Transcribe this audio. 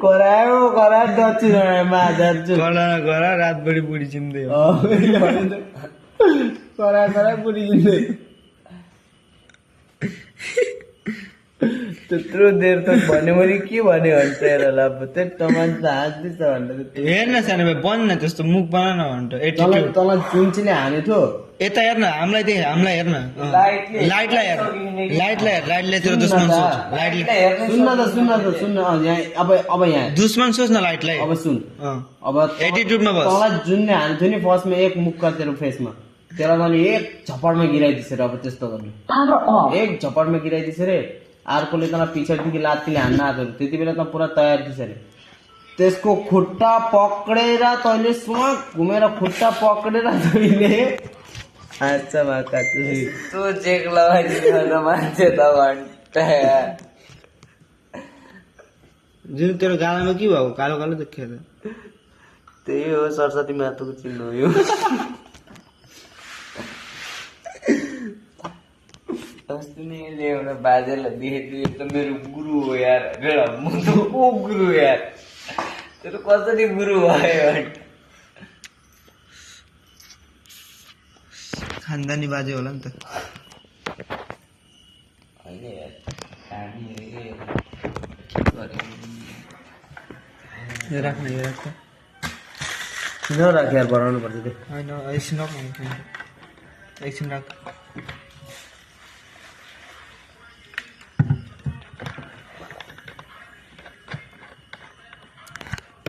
करा दक्षिण माझा करा रातभरि बुढी चिन्दै हो करा बुढी चिन्दै त्यत्रो देर त भन्यो भने के भन्यो भन्छ हेरला त्यो मान्छे हाँस्दैछ भनेर हेर्न सानो भाइ बन्द न त्यस्तो मुख बना न भन्छ तल चुन्चीले हाने थियो यता हेर्न हामीलाई हेर्न लाइटलाई तेरो दुश्मन सोच सुन्न अब यहाँ दुश्मन सोच न लाइटलाई अब सुन अब एटिट्युडमा बस तल जुनले हान्थ्यो नि फर्स्टमा एक मुक्का तेरो फेसमा त्यसलाई मैले एक झपडमा गिराइदिस रे अब त्यस्तो गर्ने एक झपडमा गिराइदिस रे अर्कोले तँलाई पछाडिदेखि लात्तीले हान्न आएको त्यति बेला त पुरा तयार दिस रे त्यसको खुट्टा पक्रेर तैँले घुमेर खुट्टा पक्रेर तैँले अच्छा माका तँ चेक लगाइदिन्छ मान्छे त घन्टा जुन तेरो गालामा के भएको कालो कालो देखियो त त्यही हो सरस्वती माताको चिन्ह हो यो अस्ति नै एउटा बाजेलाई देखेको त मेरो गुरु हो यार म त को गुरु यार त्यो त कसरी गुरु भयो खानदानी बाजे होला नि त होइन यार हामी यो राख्न नराख यार बनाउनु पर्छ त्यो होइन एकछिन राख